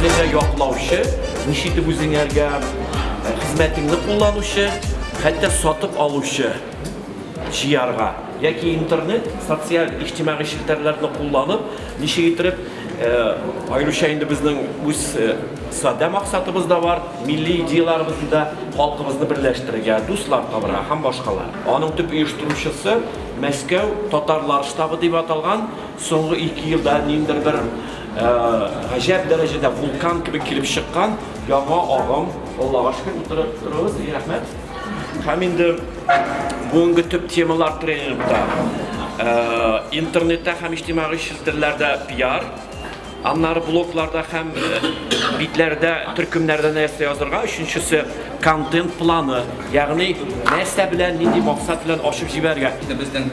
Үзеңә яклаучы, ничек итеп үзеңәргә хезмәтеңне кулланучы, хәтта сатып алучы җыярга яки интернет, социаль иҗтимагый челтәрләрне кулланып, ничек итеп, аеруча инде безнең үз садә максатыбыз да бар, милли идеяләребезне дә халкыбызны берләштерергә, дуслар табырга һәм башкалар. Аның төп оештыручысы Мәскәү татарлар штабы дип аталган, соңгы 2 елда ниндидер бер гаҗәп дәрәҗәдә вулкан кебек килеп чыккан яңа агым. Аллага шөкер, утырып торабыз, рәхмәт. Һәм инде бүгенге төп темалар тренингта интернетта һәм иҗтимагый челтәрләрдә пиар, аннары блогларда һәм битләрдә, төркемнәрдә нәрсә язырга, өченчесе контент планы, ягъни нәрсә белән, нинди максат белән ачып җибәрергә. Безнең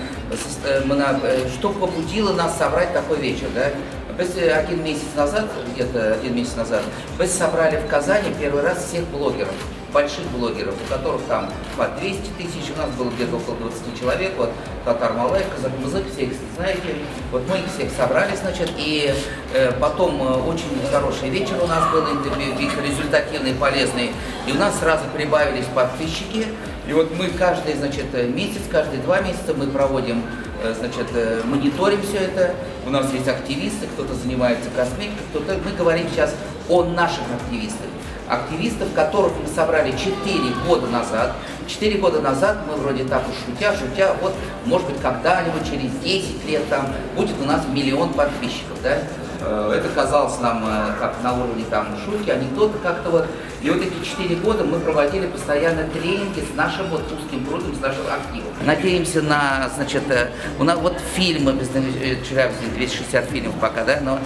менә что побудило нас собрать такой вечер, да? Без один месяц назад, где-то один месяц назад, без собрали в Казани первый раз всех блогеров, больших блогеров, у которых там по 200 тысяч, у нас было где-то около 20 человек, вот Татар Малай, Казак Музык, все их знаете, вот мы их всех собрали, значит, и потом очень хороший вечер у нас был, результативный, полезный, и у нас сразу прибавились подписчики, и вот мы каждый, значит, месяц, каждые 2 месяца мы проводим, значит, мониторим все это, у нас есть активисты, кто-то занимается косметикой, кто-то, мы говорим сейчас о наших активистах. Активистов, которых мы собрали 4 года назад. 4 года назад мы вроде так уж шутя, шутя, вот, может быть, когда-нибудь через 10 лет там будет у нас 1 миллион подписчиков, да? Это казалось нам как на уровне там шутки, анекдоты как-то вот. И вот эти 4 года мы проводили постоянно тренинги с нашим вот узким кругом, с нашим активом. Надеемся на, значит, у нас вот фильмы, Челябинск, 260 фильмов пока, да, но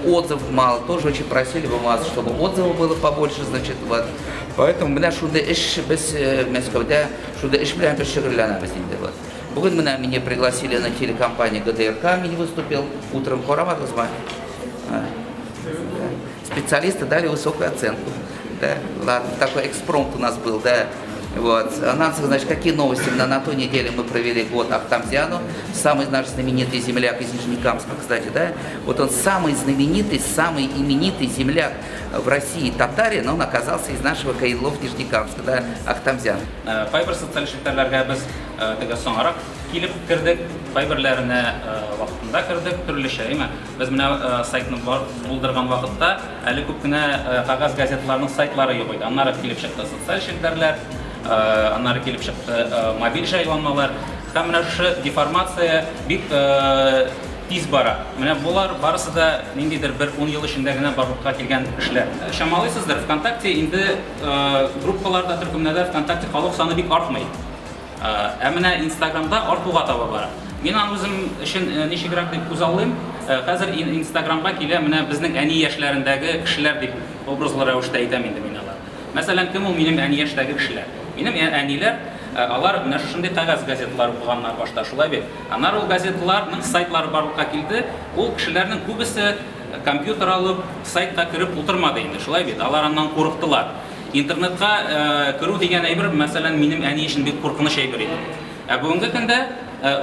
отзывов мало, тоже очень просили бы вас, чтобы отзывов было побольше, значит, вот. Поэтому менә шундый эш без Мәскәүдә, шундый эш белән без шөгыльләнәбез инде, вот. Бүген менә меня пригласили на телекомпанию ГДРК, мин выступил, утром карамадыгызмы? Специалисты дали высокую оценку. Да, ладно, такой экспромт у нас был, да. Вот. А нас, значит, какие новости? На той неделе мы провели год Ахтамзяну, самый наш знаменитый земляк из Нижнекамска, кстати, да. Вот он самый знаменитый, самый именитый земляк в России татарин, он оказался из нашего Каилов Нижнекамска, да, Ахтамзян. Кайбер социаль челтәрләргә без теге соңарак килеп кердек, кайберләренә вакытында кердек, төрлечә, әйме? Без менә сайтны булдырган вакытта әле күп кенә кәгазь газеталарның сайтлары юк иде. Аннары килеп чыкты социаль челтәрләр, аннары килеп чыкты мобиль җайланмалар. Һәм менә шушы деформация бик тиз бара. Менә болар барысы да ниндидер бер 10 ел эчендә генә барлыкка килгән эшләр. Чамалыйсыздыр, ВКонтакте инде группаларда, төркемнәрдә ВКонтакте халык саны бик артмый. Ә менә Инстаграмда артуга таба бара. Мин аны үзем өчен ничегрәк дип күзаллыйм. Хәзер Инстаграмга килә менә безнең әни яшьләрендәге кешеләр дип образлы рәвештә әйтәм инде мин алар. Мәсәлән, кем ул минем әни яшьтәге кешеләр? Минем әниләр, алар менә шушындый кәгазь газеталар укыганнар башта, шулай бит? Аннары ул газеталарның сайтлары барлыкка килде. Ул кешеләрнең күбесе компьютер алып, сайтка кереп утырмады инде, шулай бит? Алар аннан курыктылар. Интернетка керү дигән әйбер, мәсәлән, минем әни өчен бик куркыныч әйбер иде. Ә бүгенге көндә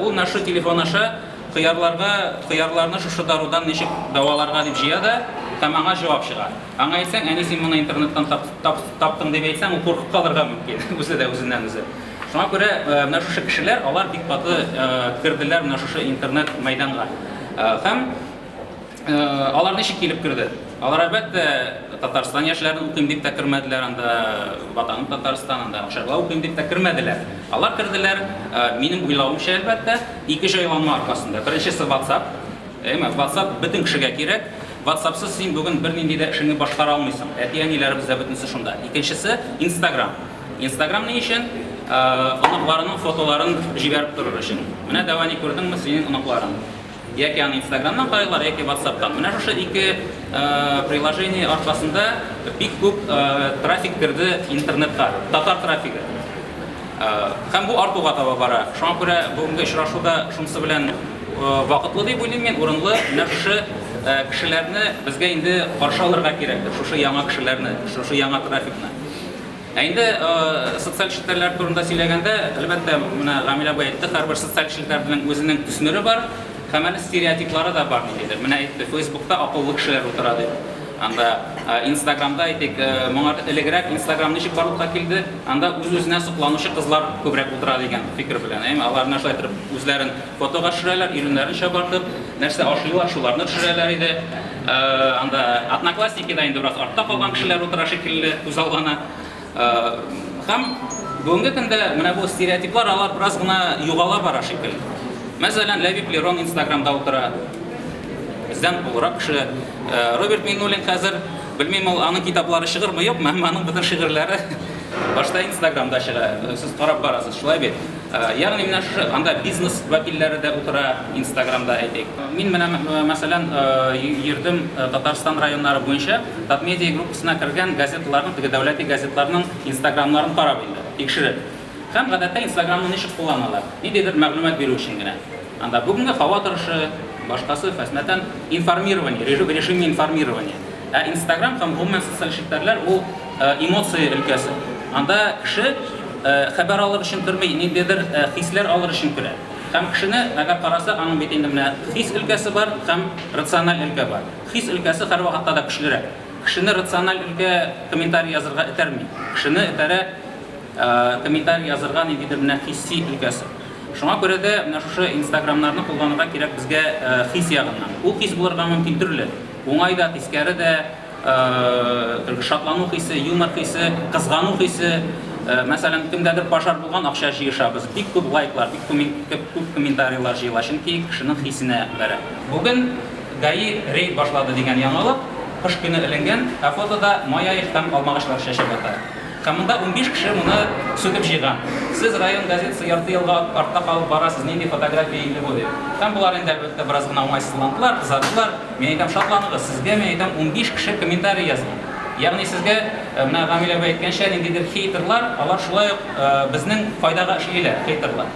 ул менә шушы телефон аша кыярларга, кыярларны шушы дарудан ничек дәваларга дип җыя да, һәм аңа җавап чыга. Аңа әйтсәң, әни, син моны интернеттан таптың дип әйтсәң, ул куркып калырга мөмкин, үзе дә үзеннән үзе. Шуңа күрә менә шушы кешеләр, алар бик каты керделәр менә шушы интернет мәйданга. Һәм алар ничек килеп керде? Алар, әлбәттә, Татарстан яшьләрен укыйм дип тә кермәделәр анда, Ватаным Татарстан, анда Акчарлак укыйм дип тә кермәделәр. Алар керделәр, минем уйлавымча, әлбәттә, ике җайланма аркасында. Беренчесе WhatsApp. Әйме, WhatsApp бөтен кешегә кирәк. WhatsAppсыз син бүген бернинди дә эшеңне башкара алмыйсың. Әти-әниләребез дә бөтенесе шунда. Икенчесе Instagram. Instagram ни өчен? Оныкларының фотоларын җибәреп торыр өчен. Менә дәвани күрдеңме, синең оныкларың. Яки аны Инстаграмнан карыйлар, яки WhatsAppтан. Менә шушы ике приложение аркасында бик күп трафик керде интернетка, татар трафигы. Һәм бу артуга таба бара. Шуңа күрә бүгенге очрашу да шунысы белән вакытлы дип уйлыйм мин, урынлы. Менә шушы кешеләрне безгә инде каршы алырга кирәктер, шушы яңа кешеләрне, шушы яңа трафикны. Ә инде социаль челтәрләр турында сөйләгәндә, әлбәттә, менә Гамил абый әйтте, һәрбер социаль челтәрнең үзенең төсмере бар. Һәм әле стереотиплары да бар ниндидер. Менә әйтте, Фейсбукта акыллы кешеләр утыра дип. Анда Инстаграмда әйтик, моңар элегрәк Инстаграм ничек барлыкка килде? Анда үз-үзенә сокланучы кызлар күбрәк утыра дигән фикер белән. Әйме, алар менә шулай итеп үзләрен фотога төшерәләр, иреннәрен чабартып, нәрсә ашыйлар, шуларны төшерәләр иде. Анда Одноклассникида инде бераз артта калган кешеләр утыра шикелле, үзаллана. Һәм бүгенге көндә менә бу стереотиплар алар бераз гына югала бара шикелле. Мәсәлән, Ләбиб Лерон Инстаграмда утыра. Бездән олырак кеше. Роберт Миңнуллин хәзер, белмим, ул аның китаплары чыгырмы, юкмы, әмма аның бөтен шигырьләре башта Инстаграмда чыга. Сез карап барасыз, шулай бит? Ягъни менә шушы анда бизнес вәкилләре дә утыра Инстаграмда, әйтик. Мин менә, мәсәлән, йөрдем Татарстан районнары буенча Татмедиа группасына кергән газеталарның, теге дәүләти газетларның Инстаграмнарын карап инде, тикшереп. Һәм гадәттә Инстаграмны ничек кулланалар? Ниндидер мәгълүмат бирү өчен генә. Анда бүгенге һава торышы, башкасы, фәсмәтән, информирование, в режиме информирования. Ә Инстаграм һәм гомумән социаль челтәрләр ул эмоция өлкәсе. Анда кеше хәбәр алыр өчен керми, ниндидер хисләр алыр өчен керә. Һәм кешене, әгәр карасак, аның бит инде менә хис өлкәсе бар һәм рациональ өлкә бар. Хис өлкәсе һәрвакытта да көчлерәк. Кешене рациональ өлкә комментарий язырга этәрми. Кешене этәрә комментарий язырга ниндидер менә хисси өлкәсе. Шуңа күрә дә менә шушы инстаграмнарны кулланырга кирәк безгә хис ягыннан. Ул хис булырга мөмкин төрле. Уңай да, тискәре дә, төрле шатлану хисе, юмор хисе, кызгану хисе. Мәсәлән, кемдәдер пожар булган, акча җыешабыз. Бик күп лайклар, бик күп комментарийлар җыела, чөнки кешенең хисенә бәрә. Бүген ГАИ рейд башлады дигән яңалык кыш көне эленгән, ә фотода май ае һәм алмагачлар чәчәк ата. Һәм монда 15 кеше моны сүтеп җыйган. Сез район газетасы ярты елга артта калып барасыз, нинди фотография инде бу, дип. Һәм болар инде, әлбәттә, бераз гына уңайсызландылар, кызардылар. Мин әйтәм, шатланыгыз, сезгә, мин әйтәм, 15 кеше комментарий язган. Ягъни сезгә, менә Гамил абый әйткәнчә, ниндидер хейтерлар, алар шулай ук безнең файдага эшлиләр, хейтерлар.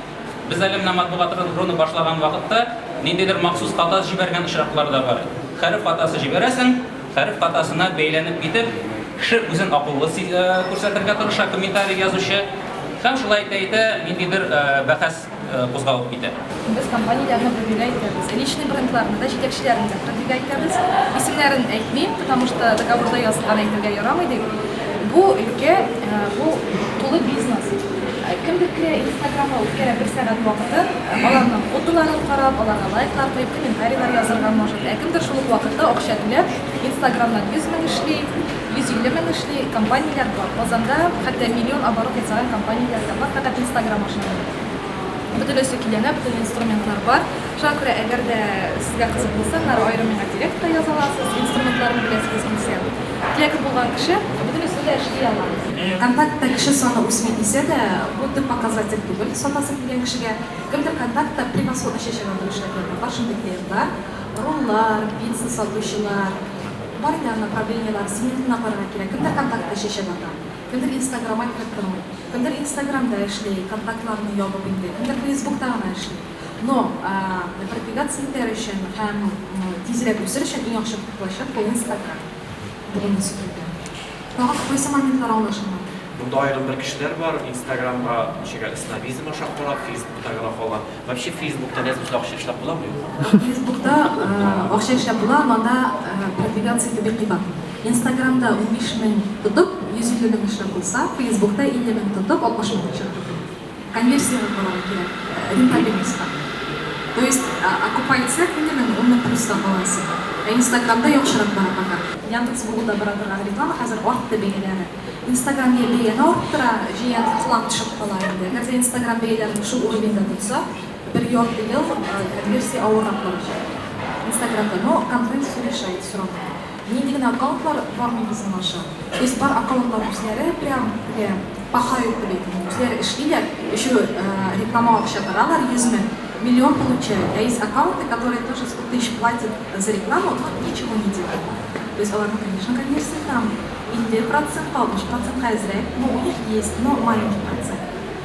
Без әле менә матбугат руны башлаган вакытта ниндидер махсус хата җибәргән очраклар да бар. Хәреф хатасы җибәрәсең, Хәреф хатасына бәйләнеп китеп, кеше үзен акыллы күрсәтергә тырыша, комментарий язучы. Һәм шулай итә-итә ниндидер бәхәс кузгалып китә. Без компанияләрне продвигать итәбез. Личный брендларны да, җитәкчеләрне дә продвигать итәбез. Исемнәрен әйтмим, потому что договорда язылган әйтергә ярамый дип. Бу өлкә, бу тулы бизнес. Кемдер керә Инстаграмга, үткәрә бер сәгать вакытын, аларның фотоларын карап, аларга лайклар куеп, комментарийлар язырга может. Ә кемдер шул ук вакытта акча түләп, Инстаграмнан 100 мең эшли, 150 мең эшли, компанияләр бар. Казанда хәтта миллион оборот ясаган компанияләр дә бар, фәкать Инстаграм аша гына. Бөтенесе көйләнә, бөтен инструментлар бар. Шуңа күрә, әгәр дә сезгә кызык булса, аннары аерым миңа директка яза аласыз, инструментларны беләсегез килсә. Теләге булган кеше бөтенесен дә эшли ала. Контактта кеше саны үсми дисә дә, бу төп показатель түгел, сатасы килгән кешегә. Кемдер контактта превосходно чәчәк атып эшләп ята. Бар шундый клиентлар, роллар, пицца сатучылар, бар инде анда направлениеләр, сегментына карарга кирәк. Кемдер контактта чәчәк ата, кемдер инстаграмга кереп тормый, кемдер инстаграмда эшли, контактларны ябып инде, кемдер фейсбукта гына эшли. Но продвигаться итәр өчен һәм тизрәк үсер өчен иң яхшы площадка ул инстаграм. Бүгенге көндә. Тагын кайсы моментлар аңлашылмады? Монда аерым бер кешеләр бар, инстаграмга ничек әле снобизм аша карап, фейсбукта гына калган. Вообще фейсбукта нәз булса акча эшләп буламы юкмы? Фейсбукта акча эшләп була, но анда продвигаться итү бик кыйбат. Инстаграмда 15 мең тотып, 150 мең эшләп булса, фейсбукта 50 мең тотып, 60 мең эшләп була. Конверсиягә карарга кирәк, рентабельностька. То есть окупать итсәк, 50 мең, 10 мең плюста каласың. Ә Инстаграмда яхшырак бара пока. Яндекс, Гуглда бара торган реклама хәзер артты бәяләре. Инстаграм я бәяне арттыра, җыян хлам төшеп кала инде. Әгәр дә Инстаграм бәяләрен шул уровеньда тотса, бер ярты ел конверсия авыррак барачак. Инстаграмда, но контент все решает все равно. Нинди генә аккаунтлар бармый безнең аша. То есть бар аккаунтлар үзләре прям теге пахают дип әйтим. Үзләре эшлиләр, еще реклама акча таралар, 100 мең, миллион получают. А есть аккаунты, которые тоже 100 тысяч платят за рекламу, но ничего не делают. То есть аларның, конечно, конверсия там 50 процентка, 60 процентка әзрәк, но у них есть, но маленький процент.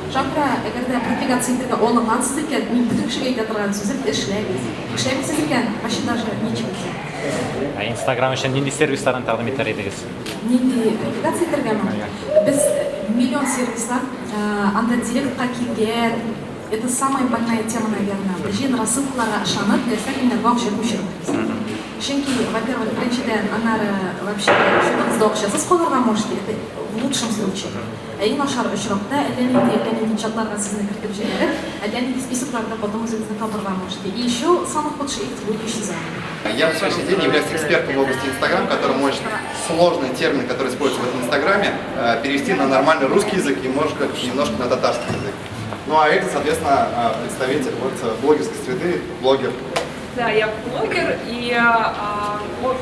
Шуңа күрә, әгәр дә продвигаться итәргә алынгансыз икән, мин бөтен кешегә әйтә торган сүзем, эшләгез. Эшләмисез икән, вообще даже нечего делать. Ә Инстаграм өчен нинди сервисларын тәкъдим итәр идегез? Нинди продвигаться итәргәме? Без миллион сервислар, анда директка килгән. Это самая больная тема, наверное. Җыен рассылкаларга ышанып, теләсә кемнәргә акча күчермәгез. Чөнки, во-первых, беренчедән, аннары вообще счетыгызда акчасыз калырга можете, это в лучшем случае. Ә иң начар очракта, әллә нинди, әллә нинди чатларга сезне кертеп җибәреп, әллә нинди списокларда потом үзегезне табырга можете. И еще самый худший эти люди исчезают. Я на сегодняшний день являюсь экспертом в области Инстаграм, который может сложные термины, которые используются в этом Инстаграме, перевести на нормальный русский язык и, может быть, немножко на татарский язык. Ну а это, соответственно, представитель вот блогерской среды, блогер. Да, я блогер, и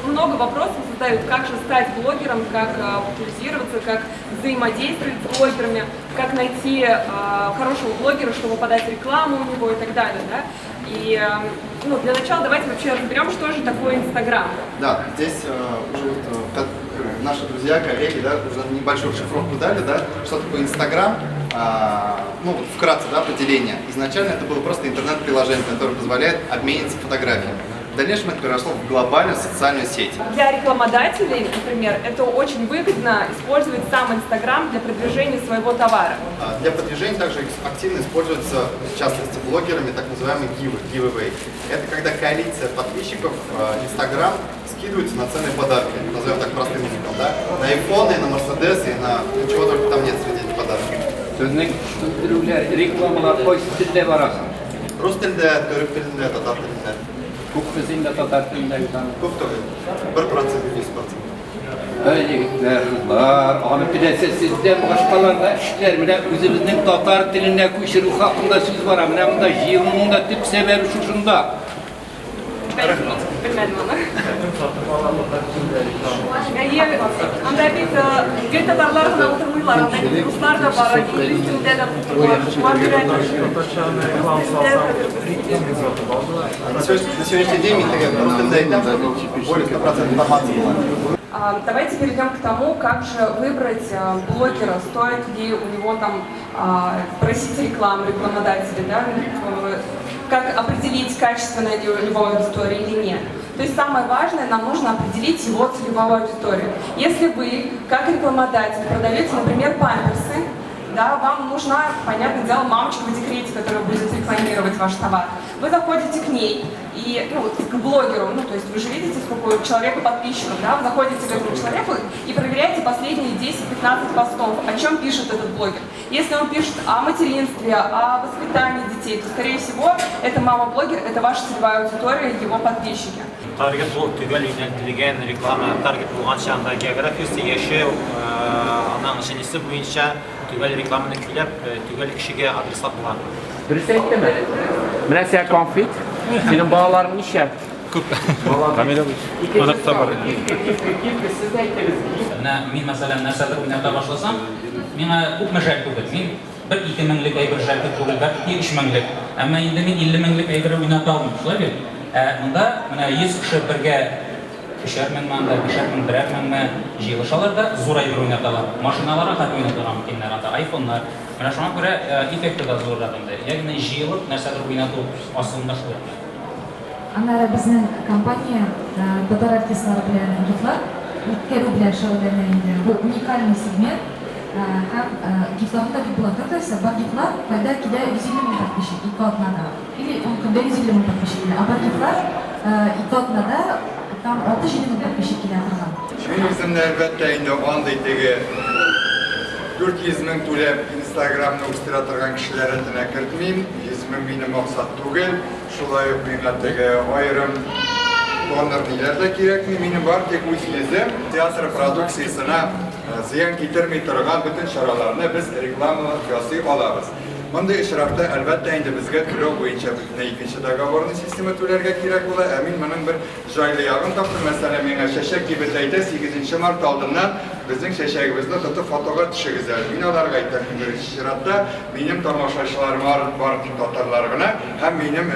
много вопросов задают, как же стать блогером, как популяризироваться, как взаимодействовать с блогерами, как найти хорошего блогера, чтобы подать рекламу у него и так далее. Да? И, ну, для начала давайте вообще разберем, что же такое Инстаграм. Да, здесь уже вот, наши друзья, коллеги, да, уже небольшую расшифровку дали, да, что такое Инстаграм. Ну, вот вкратце, да, определение. Изначально это было просто интернет-приложение, которое позволяет обмениваться фотографиями. В дальнейшем это переросло в глобальную социальную сеть. Для рекламодателей, например, это очень выгодно использовать сам Инстаграм для продвижения своего товара. Для продвижения также активно используются, в частности, блогерами, так называемые гивы, giveaway. Это когда коалиция подписчиков Инстаграм скидываются на ценные подарки, назовем так простым языком, да? На айфоны, на мерседесы, на чего только там нет среди этих подарков. Сезнең төшендерүләр, рекламалар кайсы телдә бара соң? Рус телендә, төрек телендә, татар телендә. Күпме синдә татар телендә язган? Күп түгел. 1%, 100%. Әй, егетләр, кызлар, аны теләсә сездән башкалар да эшләр. Менә үзебезнең татар теленә күчерү хакында сүз бара. Менә монда җыелуның да төп сәбәбе шушында. Белмәдем аны. Әйе, анда бит гел татарлар гына утырмыйлар, анда бит руслар да бар, инглиз телендә дә утыралар. Шуңа күрә На сегодняшний день мин теге рус телендә әйтәм, чтобы более 100% информации была. Давайте перейдем к тому, как же выбрать блогера, стоит ли у него там просить рекламу, рекламодателя, да? Как определить, качественная ли у него аудитория или нет. То есть самое важное, нам нужно определить его целевую аудиторию. Если вы, как рекламодатель, продаете, например, памперсы, да, вам нужна, понятное дело, мамочка в декрете, которая будет рекламировать ваш товар. Вы заходите к ней, и, ну, к блогеру, ну, то есть вы же видите, сколько у человека подписчиков, да, вы заходите к этому человеку и проверяете последние 10-15 постов, о чем пишет этот блогер. Если он пишет о материнстве, о воспитании детей, то, скорее всего, это мама-блогер, это ваша целевая аудитория, его подписчики. Таргет ул төгәл юнәлтелгән реклама. Таргет булганча анда географиясе, яше, аның җенесе буенча төгәл рекламаны көйләп, төгәл кешегә адреслап була. Дөрес әйттеме? Менә сиңа конфет. Синең балаларың ничә? Күп. Камил Онык та бар. Сез әйтегез. Менә мин, мәсәлән, нәрсәдер уйната башласам, миңа күпме жәл түгел. Мин бер 2 меңлек әйбер жәл түгел, бәлки 3 меңлек. Әмма инде мин 50 меңлек әйбер уйната алмыйм, шулай бит? Ә монда менә 100 кеше бергә 3әр меңме анда, 5әр мең, 1әр меңме җыелышалар да зур әйбер уйнаталар. Машиналарга хәтта уйнатырга мөмкиннәр анда, айфоннар. Менә шуңа күрә эффекты да зуррак инде. Ягъни җыелып нәрсәдер уйнату асылында шулай. Аннары безнең компания татар артистлары белән гифлар үткәрү белән шөгыльләнә инде. Бу уникальный сегмент. Һәм гифларны да бик була. Нәрсә бар гифлар, когда килә 150 мең подписчик ике атнада. Или 10 көндә 150 мең подписчик килә. А бар гифлар ике атнада там 6-7 мең подписчик килә торган. Мин үземне, әлбәттә инде, андый теге 400 мең түләп Инстаграмны үстерә торган кешеләр рәтенә кертмим. 100 мең минем максат түгел. Шулай ук миңа теге аерым донор ниләр дә кирәкми. Минем бар тик үз йөзем. Театр продукциясенә зыян китерми торган бөтен чараларны без реклама ясый алабыз. Мондый очракта, әлбәттә инде, безгә түләү буенча бөтенләй икенче договорный система түләргә кирәк була. Ә мин моның бер җайлы ягын таптым. Мәсәлән, миңа чәчәк кибете әйтә: 8 март алдыннан безнең чәчәгебезне тотып фотога төшегез әле. Мин аларга әйтәм: беренче чиратта минем тамашачыларым бар тик татарлар гына һәм минем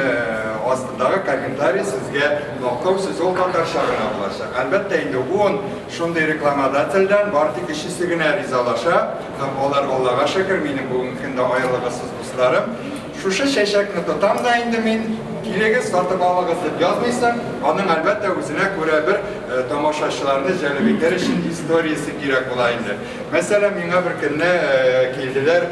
астындагы комментарий, сезгә мактау сүзе ул татарча гына булачак. Әлбәттә инде, 10 шундый рекламодательдән бар тик өчесе генә ризалаша һәм алар, Аллага шөкер, минем бүгенге көндә аерылгысыз дусларым. Шушы чәчәкне тотам да инде мин, килегез, сатып алыгыз дип язмыйсың. Аның, әлбәттә, үзенә күрә бер тамашачыларны җәлеп итәр өчен историясе кирәк була инде. Мәсәлән, миңа бер көнне килделәр.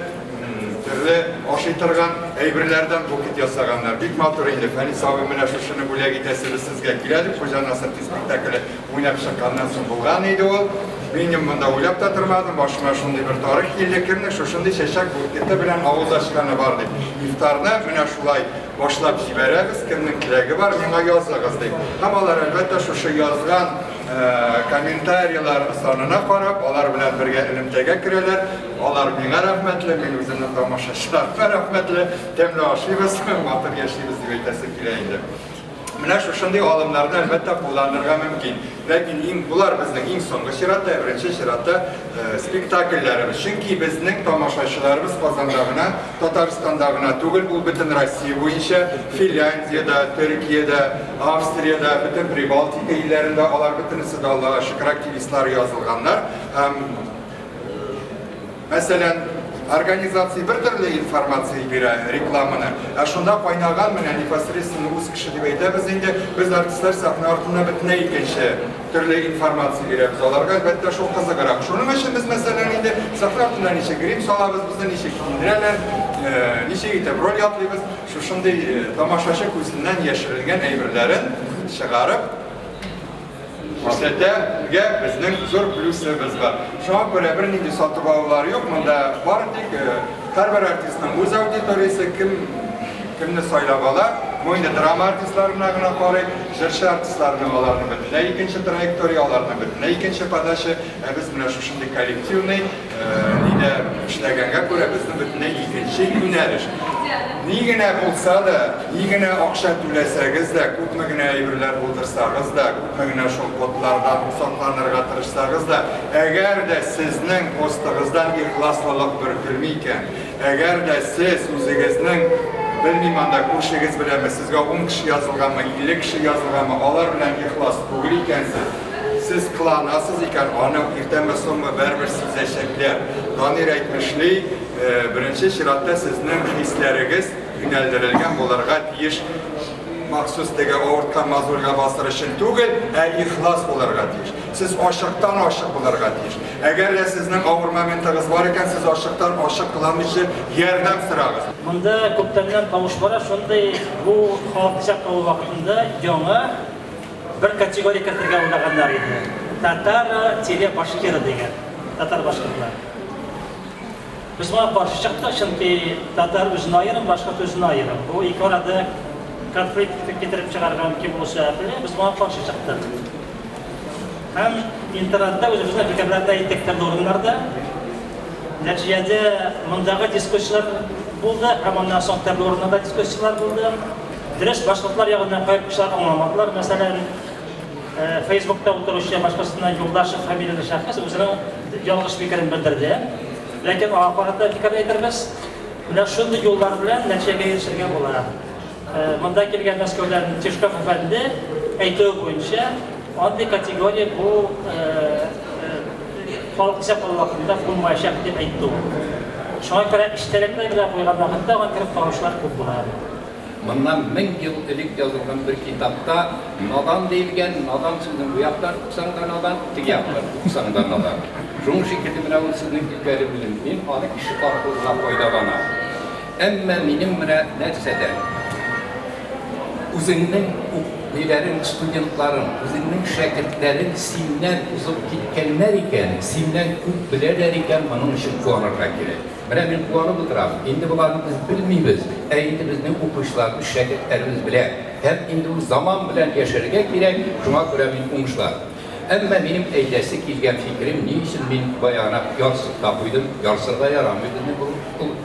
Төрле ашый торган әйберләрдән букет ясаганнар. Бик матур инде. Фәнис абый, менә шушыны бүләк итәсебез сезгә килә дип, Хуҗа Насретдин спектакле уйнап чыкканнан соң булган иде ул. Минем монда уйлап та тормадым, башыма шундый бер тарих килде, кемнең шушындый чәчәк букеты белән авыз ачканы бар дип. Ифтарны менә шулай башлап җибәрәбез, кемнең теләге бар, миңа языгыз дип. Һәм алар, әлбәттә, шушы язган комментарийлар санына карап, алар белән бергә элемтәгә керәләр. Алар миңа рәхмәтле, мин үземнең тамашачыларыма рәхмәтле. Тәмле ашыйбыз, матур яшибез дип әйтәсе килә инде. Менә шушындый алымнарны, әлбәттә, кулланырга мөмкин. Ләкин иң болар безнең иң соңгы чиратта, беренче чиратта спектакльләребез. Чөнки безнең тамашачыларыбыз Казанда гына, Татарстанда гына түгел, ул бөтен Россия буенча, Финляндиядә, Төркиядә, Австриядә, бөтен Прибалтика илләрендә алар бөтенесе дә, Аллага шөкер, активистлар язылганнар. Һәм Мәсәлән, организация бер төрле информация бирә, рекламаны, ә шунда кайнаган менә непосредственно үз кеше дип әйтәбез инде, без артистлар сәхнә артында бөтенләй икенче төрле информация бирәбез. Аларга, әлбәттә, шул кызыграк. Шуның өчен без, мәсәлән, инде сәхнә артында ничек грим салабыз, безне ничек киендерәләр, ничек итеп роль ятлыйбыз, шушындый тамашачы күзеннән яшерелгән әйберләрен чыгарып, Күрсәтәгә безнең зур плюсыбыз бар. Шуңа күрә бернинди сатып алулар юк, монда бары тик һәрбер артистның үз аудиториясе, кем кемне сайлап ала. Бу инде драма артистларына гына карый, җырчы артистларының аларның бөтенләй икенче траектория, аларның бөтенләй икенче подача. Ә без менә шушындый коллективный нидә эшләгәнгә күрә безнең бөтенләй икенче юнәлеш. Ни генә булса да, ни генә акча түләсәгез дә, күпме генә әйберләр булдырсагыз да, күпме генә шул ботлардан сакланырга тырышсагыз да, әгәр дә сезнең постыгыздан ихласлылык бөркелми икән, әгәр дә сез үзегезнең, белмим анда күршегез беләнме, сезгә ун кеше язылганмы, 50 кеше язылганмы, алар белән ихлас түгел икәнсез, Сез кыланасыз икән, аны иртәме-соңмы барыбер сизәчәкләр. Данир әйтмешли, беренче чиратта сезнең хисләрегез юнәлдерелгән булырга тиеш. Махсус теге авырткан мозольгә басыр өчен түгел, ә ихлас булырга тиеш. Сез ачыктан-ачык булырга тиеш. Әгәр дә сезнең авыр моментыгыз бар икән, сез ачыктан-ачык кыланмыйча ярдәм сорагыз. Монда күптәннән тавыш бара, шундый бу халык исәпкә алу вакытында яңа Бер категория кертергә уйлаганнар иде. Татара тире башкира дигән. Татар башкортлар. Без моңа каршы чыктык, чөнки татар үзенә аерым, башкорт үзенә аерым. Бу ике арада конфликт китереп чыгарырга мөмкин булу сәбәпле, без моңа каршы чыктык. Һәм интернетта үзебезнең фикерләрне әйттек төрле урыннарда. Нәтиҗәдә мондагы дискуссияләр булды һәм аннан соң төрле урыннарда дискуссияләр булды. Дөрес, башкортлар ягыннан кайбер кешеләр аңламадылар. Мәсәлән, Фейсбукта утыручы Башкортстаннан Юлдашев фамилияле шәхес үзенең ялгыш фикерен белдерде. Ләкин аңа карата фикер әйтербез. Менә шундый юллар белән нәтиҗәгә ирешергә була. Монда килгән Мәскәүдән Тишков әфәнде әйтүе буенча, андый категория бу халык исәп алу вакытында булмаячак дип әйтте ул. Шуңа күрә эчтәлекләр белән куйган вакытта аңа кереп караучылар күп була. Моннан 1000 ел элек язылган бер китапта надан диелгән, надан сүзен бу яктан укысаң да надан, теге яктан укысаң да надан. Шуның шикелле менә ул сезнең төгәле белем. Мин аны кеше аркылы гына файдаланам. Әмма минем менә нәрсәдән үзеңнең ук ниләрең, студентларың, үзеңнең шәкертләрең синнән узып киткәннәр икән, синнән күп беләләр икән, моның өчен куанырга кирәк. Менә мин куанып утырам, инде боларны без белмибез, ә инде безнең укучыларыбыз, шәкертләребез белә. Һәм инде ул заман белән яшәргә кирәк, шуңа күрә мин уңышлар. Әмма минем әйтәсе килгән фикерем, ни өчен мин баягынак ярсып та куйдым, ярсырга ярамый безнең бу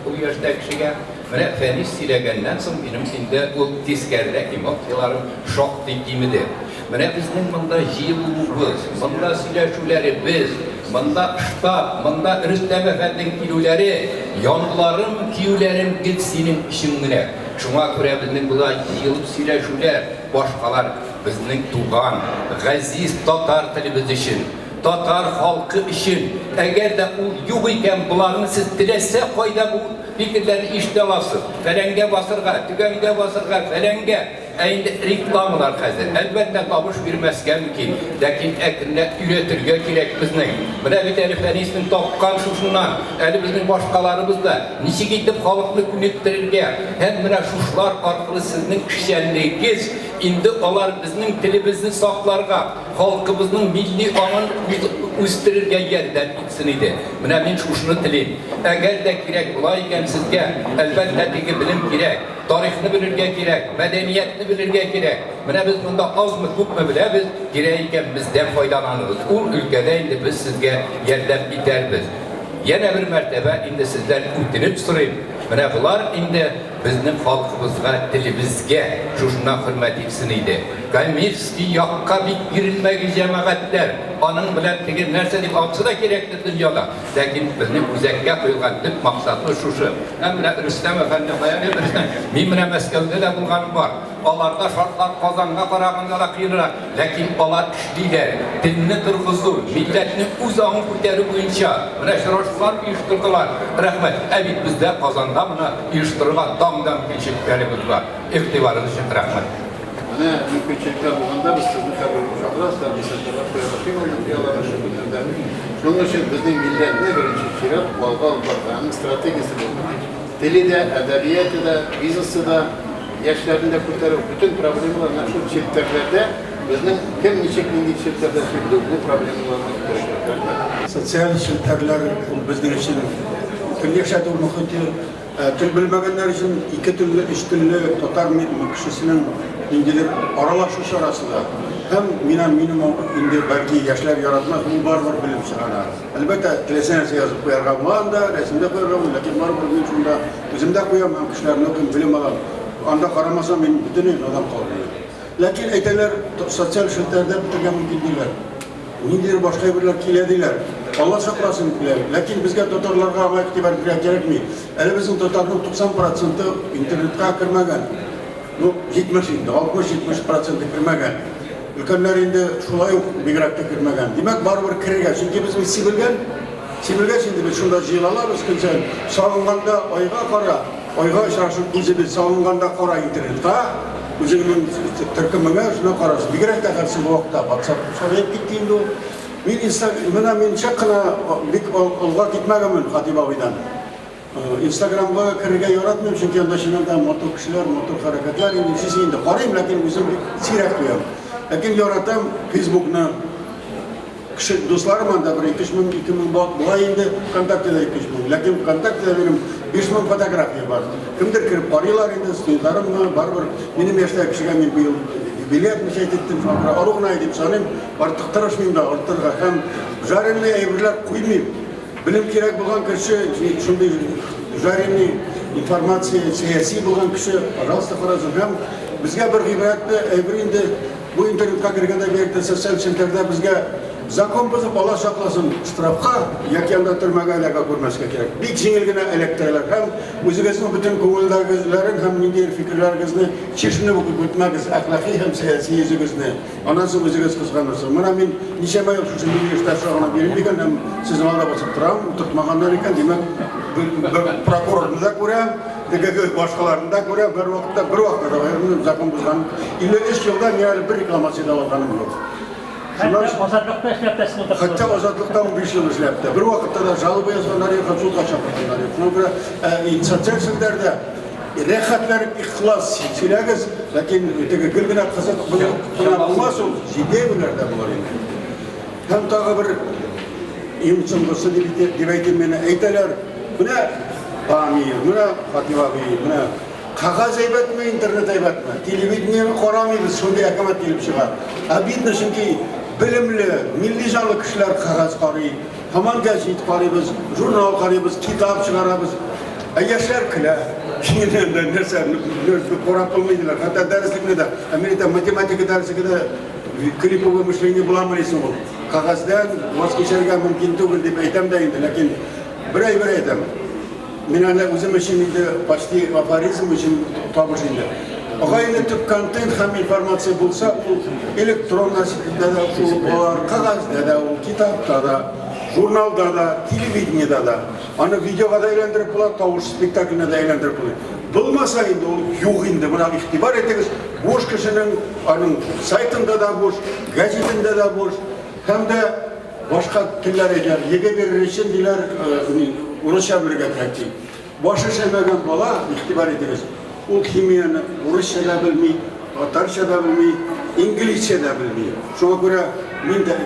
ул яшьтә кешегә. Менә Фәнис сөйләгәннән соң минем инде ул тискәрерәк эмоцияләрем шактый кимеде. Менә безнең монда җыелуыбыз, монда сөйләшүләребез, монда штаб, монда Рөстәм әфәнденең килүләре, януларым, көюләрем гел синең өчен генә. Шуңа күрә безнең болай җыелып сөйләшүләр, башкалар безнең туган, газиз татар телебез өчен, татар халкы өчен. Әгәр дә ул юк икән, боларны сез теләсә кайда бу фикерләрне ишетә аласыз. Фәләнгә басырга, төгәнгә басырга, фәләнгә. Ә инде рекламалар хәзер, әлбәттә, табыш бирмәскә мөмкин, ләкин әкренләп өйрәтергә кирәк безнең. Менә бит әле Фәниснең тапкан шушыннан, әле безнең башкаларыбыз да ничек итеп халыкны күнектерергә һәм менә шушылар аркылы сезнең эшчәнлегегез инде алар безнең телебезне сакларга, халкыбызның милли аңын үстерергә ярдәм итсен иде. Менә мин шушыны телим. Әгәр дә кирәк була икән сезгә, әлбәттә, теге белем кирәк. Тарихны белергә кирәк, мәдәниятне белергә кирәк. Менә без монда азмы-күпме беләбез, кирәк икән, бездән файдаланыгыз. Ул өлкәдә инде без сезгә ярдәм итәрбез. Янә бер мәртәбә инде сездән үтенеп сорыйм, менә болар инде безнең халкыбызга, телебезгә шушыннан хөрмәт итсен иде. Коммерческий якка бик бирелмәгез, җәмәгатьләр. Аның белән теге нәрсә дип, анысы да кирәктер дөньяда. Ләкин безнең үзәккә куелган төп максатыбыз шушы. Һәм менә Рөстәм әфәнде, кая әле Рөстәм? Мин менә Мәскәүдә дә булганым бар. Аларда шартлар Казанга караганда да кыенрак. Ләкин алар эшлиләр. Телне торгызу, милләтнең үз аңын күтәрү буенча менә очрашулар оештырдылар. Рәхмәт. Ә бит бездә Казанда моны оештырырга таң да мөмкинчелекләребез бар. Игътибарыгыз өчен рәхмәт. Менә мөмкинчелекләр булганда без сезне хәбәр чакырабыз һәм десантлар куя башлыйм ул материалларны шул көннәрдә. Шуның өчен безнең милләтне беренче чират алга алып барырга, аның стратегиясе булырга. Теле дә, әдәбияты да, бизнесы да, яшьләрне дә күтәрү, бөтен проблемалар менә шул челтәрләрдә безнең кем ничек нинди челтәрдә эшли белү, бу проблемаларны күтәрәчәк. Рәхмәт. Социаль челтәрләр ул безнең өчен тел яшәтү мохите. Ә тел белмәгәннәр өчен ике телле, өч телле татар кешесенең ниндидер аралашу чарасы да. Һәм мина минем инде бәлки яшьләр яратмас, ул барыбер белем чыгара. Әлбәттә, теләсә нәрсә язып куярга була анда, рәсем дә куярга була, ләкин барыбер мин шунда үзем дә куям һәм кешеләрне укыйм, белем алам. Анда карамасам, мин бөтенләй надан калыр идем. Ләкин әйтәләр, социаль челтәрдә бетергә мөмкин диләр. Ниндидер башка әйберләр килә диләр. Алла сакласын диләр. Ләкин безгә татарларга аңа игътибар итәргә кирәкми. Әле безнең татарның 90 проценты интернетка кермәгән. Ну, 70 инде, 60-70 проценты кермәгән. Өлкәннәр инде шулай ук бигрәк тә кермәгән. Димәк, барыбер керергә. Чөнки без бит сибелгән. Сибелгәч инде без шунда җыела алабыз көн саен. Сагынганда айга кара, Айга очрашып үзебез салынганда кара интернетка, үзеңнең төркемеңә шуны карарсың. Бигрәк тә хәзер соңгы вакытта WhatsApp сагаеп китте инде ул. Мин инста, менә мин чак кына бик алга китмәгәнмен Хатип абыйдан. Инстаграмга керергә яратмыйм, чөнки анда чыннан да матур кешеләр, матур хәрәкәтләр инде нишлисең инде. Карыйм, ләкин үзем бик сирәк куям. Ләкин яратам Фейсбукны. Кеше дусларым анда бер 2-3 мең, 2 мең була инде, ВКонтактеда 2-3 мең. Ләкин ВКонтактеда минем 5 мең фотография бар. Кемдер кереп карыйлар инде, студентларыммы, барыбер минем яшьтәге кешегә мин быел юбилей отмечать иттем, шуңа күрә ару гына дип саныйм, артык тырышмыйм да арттырырга һәм жареный әйберләр куймыйм. Белем кирәк булган кеше, шундый жареный информация, сәяси булган кеше, пожалуйста, карасын. Һәм безгә бер гыйбрәтле әйбер инде, Бу интернетка кергәндә, бигрәк тә социаль челтәрдә безгә закон бозып, Алла сакласын, штрафка яки анда төрмәгә эләгә күрмәскә кирәк. Бик җиңел генә эләктерәләр һәм үзегезнең бөтен күңелдәгеләрен һәм ниндидер фикерләрегезне чишенеп үк үтмәгез, әхлакый һәм сәяси йөзегезне. Аннан соң үзегез кызганырсыз. Менә мин ничәмә ел шушы милли эштә чагына йөрим икән һәм сезнең алда басып торам, утыртмаганнар икән, димәк, бер прокурорны да күрәм, Теге башкаларны да күрә, бер вакытта, бер вакытта да минем закон бозган. 53 елда мин әле бер рекламация дә алганым юк. Хәтта Азатлыкта эшләп тә син утыртылдың. Хәтта Азатлыкта 15 ел эшләп тә. Бер вакытта да жалоба язганнар юк, һәм судка чакырганнар юк. Шуңа күрә социаль челтәрдә рәхәтләнеп ихлас сөйләгез, ләкин теге гел генә кызык булып кына булмас ул, җитди әйберләр дә булыр инде. Һәм тагы бер иң соңгысы дип әйтим мин, әйтәләр, менә Памир, менә Хатип абый, менә кәгазь әйбәтме, интернет әйбәтме? Телевидениене карамыйбыз, шундый әкәмәт килеп чыга. Обидно, чөнки белемле, милли җанлы кешеләр кәгазь карый, һаман гәзит карыйбыз, журнал карыйбыз, китап чыгарабыз. Ә яшьләр көлә. Нәрсә, карап булмый диләр. Хәтта дәреслекне дә, ә мин әйтәм, математика дәреслеге дә клиповое мышление буламыни соң ул? Кәгазьдән ваз кичәргә мөмкин түгел дип әйтәм дә инде, ләкин бер әйбер әйтәм. Мин аны үзем өчен инде почти афоризм өчен табыш инде. Агай-эне төп контент һәм информация булса, ул электрон носительдә дә ул бар, кәгазьдә дә ул, китапта да, журналда да, телевидениедә дә. Аны видеога да әйләндереп була, тавыш спектакленә дә әйләндереп була. Булмаса инде ул юк инде. Менә игътибар итегез, Буш кешенең аның сайтында да буш, гәзитендә дә буш. Һәм дә башка телләр әйтәләр, ЕГЭ бирер өчен диләр, урысча белергә кирәк ди. Башы эшләмәгән бала, игътибар итегез, ул химияне урысча да белми, татарча да белми, инглизчә дә белми. Шуңа күрә мин дә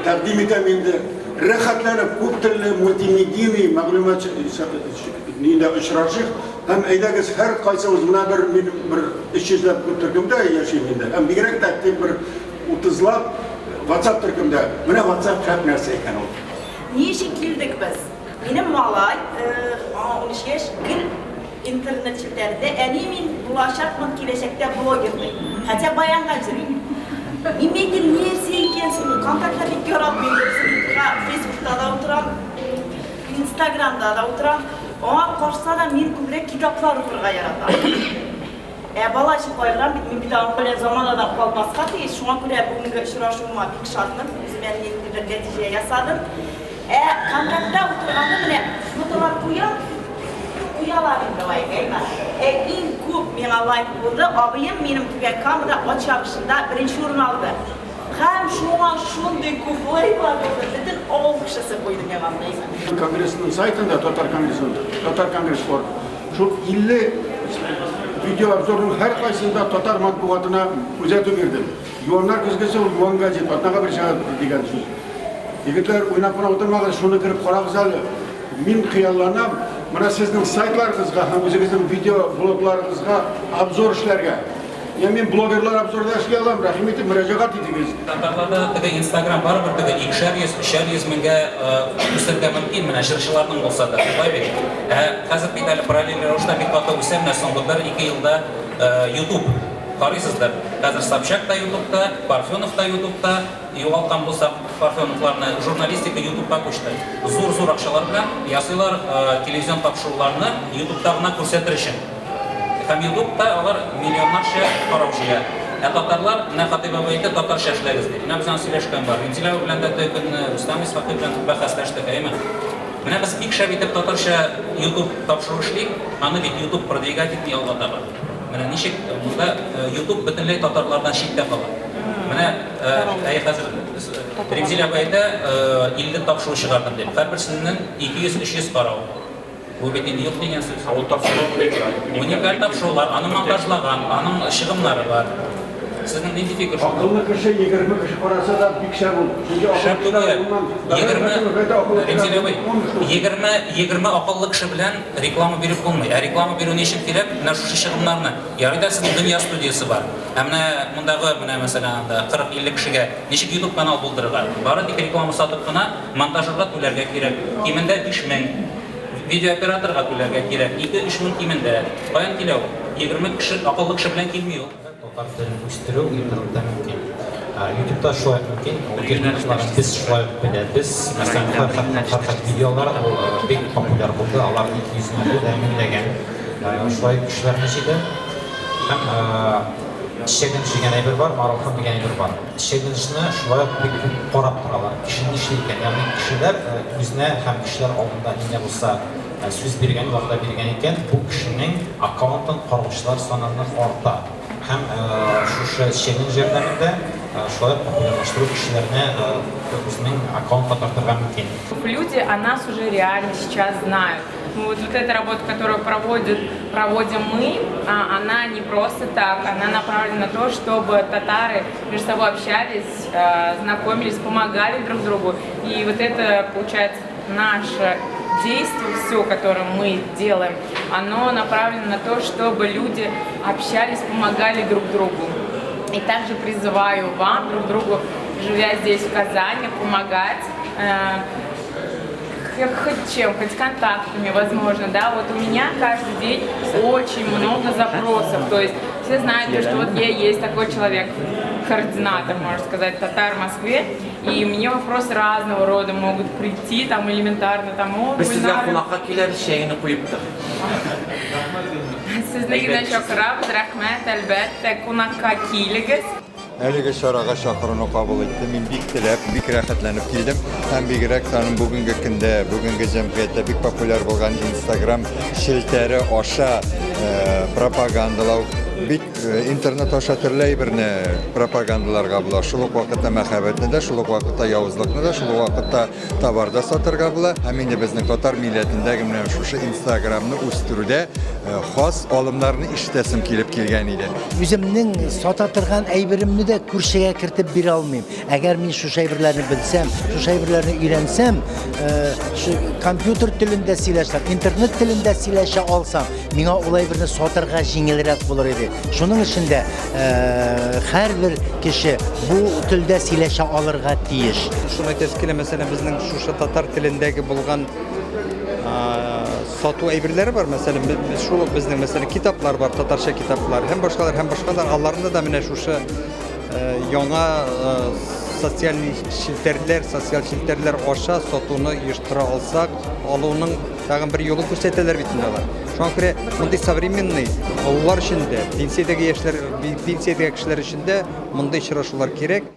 тәкъдим итәм инде, рәхәтләнеп күп төрле мультимедийный мәгълүмат нидә очрашыйк һәм әйдәгез һәркайсыбыз менә бер мин бер 300 ләп төркемдә яшим инде һәм бигрәк тә актив бер 30 лап WhatsApp төркемдә. Менә WhatsApp шәп нәрсә икән ул. Ни өчен килдек без? Минем малай, аңа 13 яшь, гел интернет челтәрендә, әни мин булачакмын киләчәктә блогер ди. Хотя баянга йөри. Мин әйтәм, нәрсә икән соң ул? Контактта бик яратмыйм, дөресен әйтергә, Фейсбукта да утырам, Инстаграмда да утырам. Аңа карса да мин күбрәк китаплар укырга яратам. Ә бала өчен кайгырам бит, мин бит аның белән заманадан калмаска тиеш. Шуңа күрә бүгенге очрашуыма бик шатмын, үземә ниндидер нәтиҗә ясадым. Ә контактта утырганда менә фотолар куям, куялар инде лайк, әйме? Ә иң күп миңа лайк булды, абыем минем Түбән Камада ат чабышында беренче урын алды. Һәм шуңа шундый күп лайклар булды, бөтен авыл кешесе куйды миңа аны, әйме? Конгрессның сайтында, татар конгрессының, Татар конгресс орг, Шул 50 видеообзорның һәркайсында татар матбугатына күзәтү бирдем. Юаннар көзгесе ул юан газет, атнага бер чыга дигән сүз. Егетләр, уйнап кына утырмагыз, шуны кереп карагыз әле. Мин хыялланам, менә сезнең сайтларыгызга һәм үзегезнең видеоблогларыгызга обзор эшләргә. Я мин блогерлар обзорда эшли алам, рәхим итеп мөрәҗәгать итегез. Татарларда теге Инстаграм барыбер теге икешәр йөз, өчәр йөз меңгә үсергә мөмкин, менә җырчыларның булса да, шулай бит. Ә хәзер бит әле параллель рәвештә бик каты үсә, менә соңгы бер-ике елда Ютуб карыйсыздыр. Хәзер Собчак та Ютубта, Парфенов та Ютубта, югалткан булсак Парфеновларны, журналистика Ютубка күчте. Зур-зур акчалар белән ясыйлар телевизион тапшыруларны Ютубта гына күрсәтер өчен. Һәм Ютуб та алар миллионнарча карау җыя. Ә татарлар, менә Хатыйп абый әйтте, татарча эшләгез дип. Менә без аны сөйләшкән бар. Римзил абый белән дә теге көнне, Рөстәм Исхакый белән бәхәсләштек, әйеме? Менә без бик шәп итеп татарча Ютуб тапшыру эшлик, аны бит Ютуб продвигать итми алга таба. Менә ничек монда Ютуб бөтенләй татарлардан читтә кала. Менә әйе хәзер Римзил абый әйтә, 50 тапшыру чыгардым дип. Һәрберсеннән 200-300 карау. Бу бит инде юк дигән сүз. Ә ул тапшыру уникаль. Уникаль тапшырулар, аны монтажлаган, аның чыгымнары бар. Сезнең нинди фикер шунда? Акыллы кеше 20 кеше караса да бик шәп ул. Чөнки Шәп түгел. 20, Римзил абый, 20, 20 акыллы кеше белән реклама биреп булмый. Ә реклама бирү ни өчен кирәк? Менә шушы чыгымнарны. Ярый да сезнең Дөнья студиясе бар. Ә менә мондагы, менә мәсәлән, анда 40-50 кешегә ничек YouTube канал булдырырга? Бары тик реклама сатып кына Монтажерга түләргә кирәк, кимендә 5000. Видеооператорга түләргә кирәк, ике-өч мең кимендә. Каян килә ул? 20 кеше, акыллы кеше белән килми ул. Татар телен үстерү интернетта мөмкин. Ютубта шулай ук мөмкин. Ул техникаларын без шулай ук беләбез. Мәсәлән, Фәрхәтнең Фәрхәт видеолары ул бик популяр булды. Алар 200 меңле дә меңләгән шулай ук кешеләрне җыйды. Һәм челлендж дигән әйбер бар, марафон дигән әйбер бар. Челленджны шулай ук бик күп карап торалар. Кеше нишли икән? Ягъни кешеләр үзенә һәм кешеләр алдында ни дә булса сүз биргән, вәгъдә биргән икән, бу кешенең аккаунтын караучылар саны нык арта. Һәм шушы челлендж ярдәмендә шулай ук популярлаштыру кешеләрне үзенең аккаунтка тартырга мөмкин. Люди о нас уже реально сейчас знают. Ну, вот, вот эта работа, которую проводит, проводим мы, а, она не просто так, она направлена на то, чтобы татары между собой общались, э, знакомились, помогали друг другу. И вот это, получается, наше действие, все, которое мы делаем, оно направлено на то, чтобы люди общались, помогали друг другу. И также призываю вам друг другу, живя здесь в Казани, помогать, э, хоть чем, хоть контактами, возможно, да, вот у меня каждый день очень много запросов, то есть все знают, что вот я есть такой человек, координатор, можно сказать, татар в Москве, и мне вопросы разного рода могут прийти, там элементарно, там, о, Без сезгә кунакка киләбез, чәйне куеп тор. Сезне генә чакырабыз, рәхмәт, әлбәттә, кунакка килегез. Әлеге чарага чакыруны кабул иттем. Мин бик теләп, бик рәхәтләнеп килдем. Һәм бигрәк тә аның бүгенге көндә, бүгенге җәмгыятьтә бик популяр булган Instagram челтәре аша э, пропагандалау бик Интернет аша төрле әйберне пропагандаларга була. Шул ук вакытта мәхәббәтне дә, шул ук вакытта явызлыкны да, шул ук вакытта товар да сатырга була. Һәм инде безнең татар милләтендәге менә шушы Инстаграмны үстерүдә хас алымнарны ишетәсем килеп килгән иде. Үземнең сата торган әйберемне дә күршегә кертеп бирә алмыйм. Әгәр мин шушы әйберләрне белсәм, шушы әйберләрне өйрәнсәм, э, компьютер телендә сөйләшсәм, интернет телендә сөйләшә алсам, миңа ул әйберне сатырга җиңелрәк булыр иде. Шуның өчен дә э, һәрбер кеше бу телдә сөйләшә алырга тиеш. Шуны әйтәсе килә, мәсәлән, безнең шушы татар телендәге булган сату әйберләре бар, мәсәлән, шул ук безнең, мәсәлән, китаплар бар, татарча китаплар һәм башкалар, һәм башкалар. Аларны да менә шушы яңа социаль челтәрләр, социаль челтәрләр аша сатуны оештыра алсак, алуның тагын бер юлын күрсәтәләр бит инде алар. Шуңа күрә мондый современный олылар өчен дә, пенсиядәге яшьләр, пенсиядәге кешеләр өчен дә мондый очрашулар кирәк.